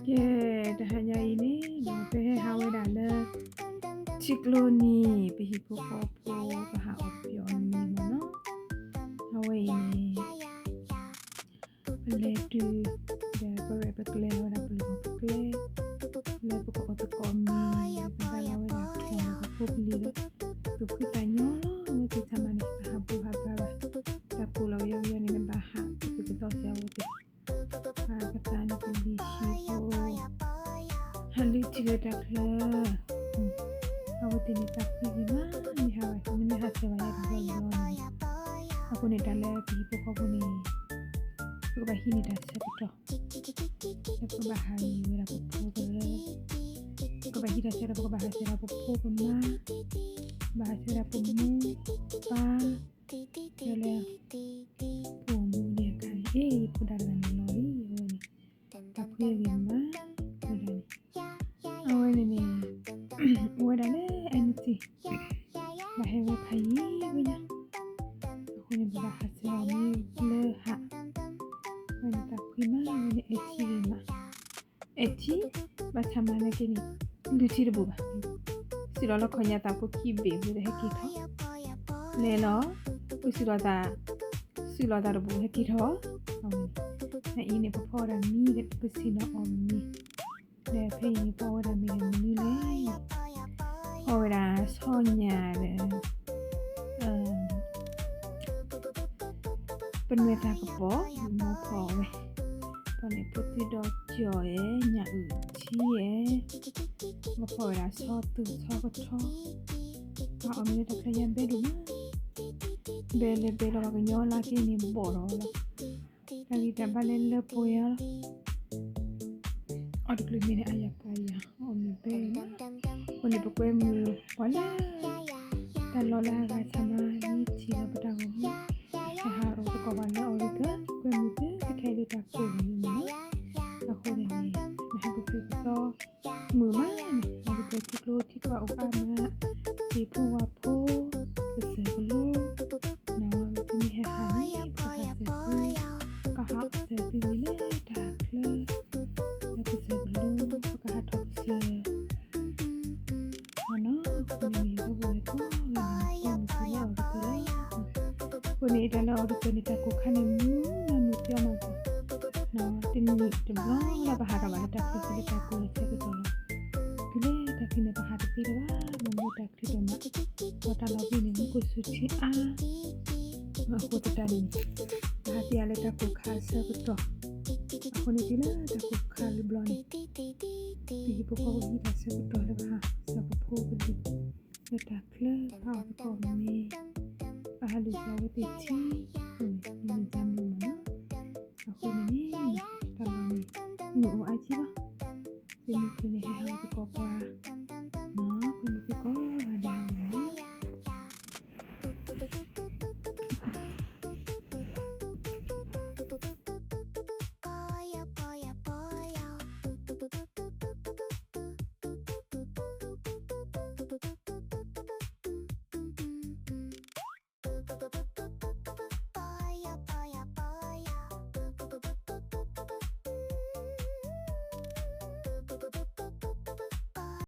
ကဲ, တဟါညါအံၤန့ၣ် ပဟဲဟးဝဲဒၣ်လၢ ထံကျိနံၤ ပဟံၣ်ဖိဃီဖိ ပဟးအီၣ်ပယီၤမ့ၤမ့ၢ်နီၤ, အဝဲအံၤန့ၣ် ပလဲၤတုၤ ဒီးပရဲၣ်ပကျဲၤဝဲဒၣ် ပလဲၤပကျဲၤ လၢပကအီၣ်သကိးမ့ၤ ပဘၣ်လီၤဝဲဒၣ် ပဖိပလံၤလၢ သူၣ်ဖှံသးညီလီၤ. အဝဲသ့ၣ်တဖၣ်န့ၣ် ပဟးဘူၣ်ဟးဘါဘၣ် တၢ်ကိၢ်လီၤကယီကယီန့ၣ် နဘၣ်ဟး ပကသီၣ်စၢၤအဝဲသ့ၣ် ပကသးန့ၣ် ပလံၤဆံးဖိ ဟးလုၢ်ထံလၢတၢ်ချၢ အဝဲသ့ၣ်န့ၣ်တၢ်ဖှံဂ့ၤမး မ့ၢ်ဟးဝဲ မ့မ့ၢ်ဟးစၢၤဝဲယၤတဘျီတဘျီန့ၣ်, အဃိန့ၣ် တၢ်လၢပဟံၣ်ဖိဃီဖိန့ၣ် ပကဘၣ်ဟံးန့ၢ်တၢ်ဆၢကတီၢ် လၢပကဘၣ်ဟးဂီၤဝဲဒၣ်ပဖိပလံၤ, ပကဘၣ်ဟံးတၢ်ဆၢကတီၢ် ပကဘၣ်ဟးဆှဲးဒၣ်ပဖိပမါ, ဘၣ်ဟးဆှဲးဒၣ်ပမိၢ်ပၢ်, ဒီးလၢ ပအိၣ်မူဒံးအခါန့ၣ် အ့ ယဖိဒါတဂၤန့ၣ်လီၤလံ အဝဲန့ၣ် တၢ်ဖှံဂ့ၤမး ဝဲဒၣ်န့ၣ် အဝဲန့ၣ်န့ၣ် အိၣ်ဝဲဒၣ်လၢ anything ဘၣ်ဟဲဝဲဖးယံၤဝဲညါ, အဃိန့ၣ် ပဘၣ်ဟးဆှဲးအီၤမ့ၢ်လၢဟး, အဝဲန့ၣ်တၢ်ဖှံမး အဝဲန့ၣ် active ဂ့ၤမး, active ဘၣ်ဆၣ်မၤန့ၢ်က့ၤန့ၣ် လုၢ်ထံတဘူးဘၣ်, စံၣ်လီၤလၢခီၣ်ညါသးဖိခံဘ့ၣ်ဝံၤဒီးဟဲက့ၤထီၣ်, လဲၤလီၤ, ပစံၣ်လီၤသး စံၣ်လီၤသးတဘူးဟဲက့ၤထီၣ်, အဝဲန့ၣ် အအံၤန့ၣ် ပဖီၣ်ဝဲဒၣ်မ့ၤဒီး ပစံၣ်လီၤအီၣ်မ့ၤ, ဒီးဖဲအံၤန့ၣ် ပဖီၣ်ဝဲဒၣ်မ့ၤဒီးမနုၤလဲၣ်, ဖီၣ်ဝဲဒၣ်ဆီညၣ်ဒီး ပနွဲၣ်သၣ်ကပီၤ မ့ၢ်ဖီၣ်ဝဲ, ဒီးန့ၣ် ဖိသံဒီကၠီၣ်ဧဲ ညၣ်အုၣ်ထံဧဲ, မ့ၢ်ဖီၣ်ဝဲဒၣ်ဆီသူၣ်ဆီကထီ, ပှၤအီၣ်မ့ၤလၢတၢ်ချၢယါဘဲဒိၣ်မး, ဘဲလဲၤဘဲလီၤ ပှၤကညီလါက့န့ၣ်ဘီၣ်ဒီးလီၤ, တၢ်ဂံၢ်တၢ်ဘါလဲၤလၢပှဲၤအီၤလီၤ အီၣ်တကလုာ်မ့ၢ်န့ၣ် အါယၤပှၤယၤ အီၣ်မ့ၤဘဲအံၤ, အဃိန့ၣ် ပကွဲမုာ်ပှၤလၢ တၢ်လီၢ်လၢအဂၤဆၢမၤ မ့ၢ်ထံၣ်လီၤပတၢ်ဂီၤမူ ပဟးအိၣ်သကိးပှၤလၢအီၤဒ်သိး ကွဲမုာ်သုခဲခဲလၢတၢ်ကိၢ်လီၤမ့ၢ်နီၤ, အဃိန့ၣ်န့ၣ် နဟဲကသုးကသီ မုာ်မးန့ၣ် နကပှဲၤထံကျိထံကွၢ်အိၣ်အါမး, သ့ၣ်ဖိဝၣ်ဖိ, ကစၢၢ်ကလိ, နီၤ သုမ့ၢ်ဟဲဟးန့ၣ် ပကဟးစၢၤသု, ပကဟးစၢၤသုမ့ၢ်လၢတၢ်ချၢ, လၢကစၢၢ်ကလိ ပကဟးထီၣ်ကစၢၢ် နီၤ အဃိန့ၣ်မ့ၢ်ယဲၢ်ဘီဘီလဲၤထီၣ်လၢနကွဲမုာ်သုလၢအီၤဒ်သိးလီၤ, အဃိန့ၣ် တၢ်လၢအီၤဒ်သိးန့ၣ် တၢ်ကိၢ်ခါန့ၣ် မုာ်နီၢ်မုာ်ကၠီမးက့ၤ, တနံၣ်တဘျီလၢပဟးထီၣ်ဘၣ်လၢတၢ်ချၢလၢတၢ်ကိၢ်လၢဆၢကတီၢ်လီၤ, တုၤလၢတၢ်ခံန့ၣ် ပဟးတသ့လၢၤဘၣ် မ့ၢ်မ့ၢ်တၢ်ချံတမး, ပှၤတၢ်လီၤဘှံးန့ၣ် မူခိၣ်စူၤထံအါ အဃိသတးန့ၣ် ပဟးသ့အါလၢတၢ်ကိၢ်ခါအဆၢကတီၢ်, အဃိန့ၣ်တုၤလၢတၢ်ကိၢ်ခါလၢဘျီန့ၣ် ပဟံၣ်ဖိဃီဖိဟံးတၢ်ဆၢကတီၢ်လၢပဟးစၢၤပဖိပလံၤ လၢတၢ်ချၢ ပဟးအီၣ်သကိးမ့ၤ ပဟးလုၢ်စၢၤအဝဲသ့ၣ်ထံ, မ့ၢ်မ့ၢ်တၢ်မ့ၢ်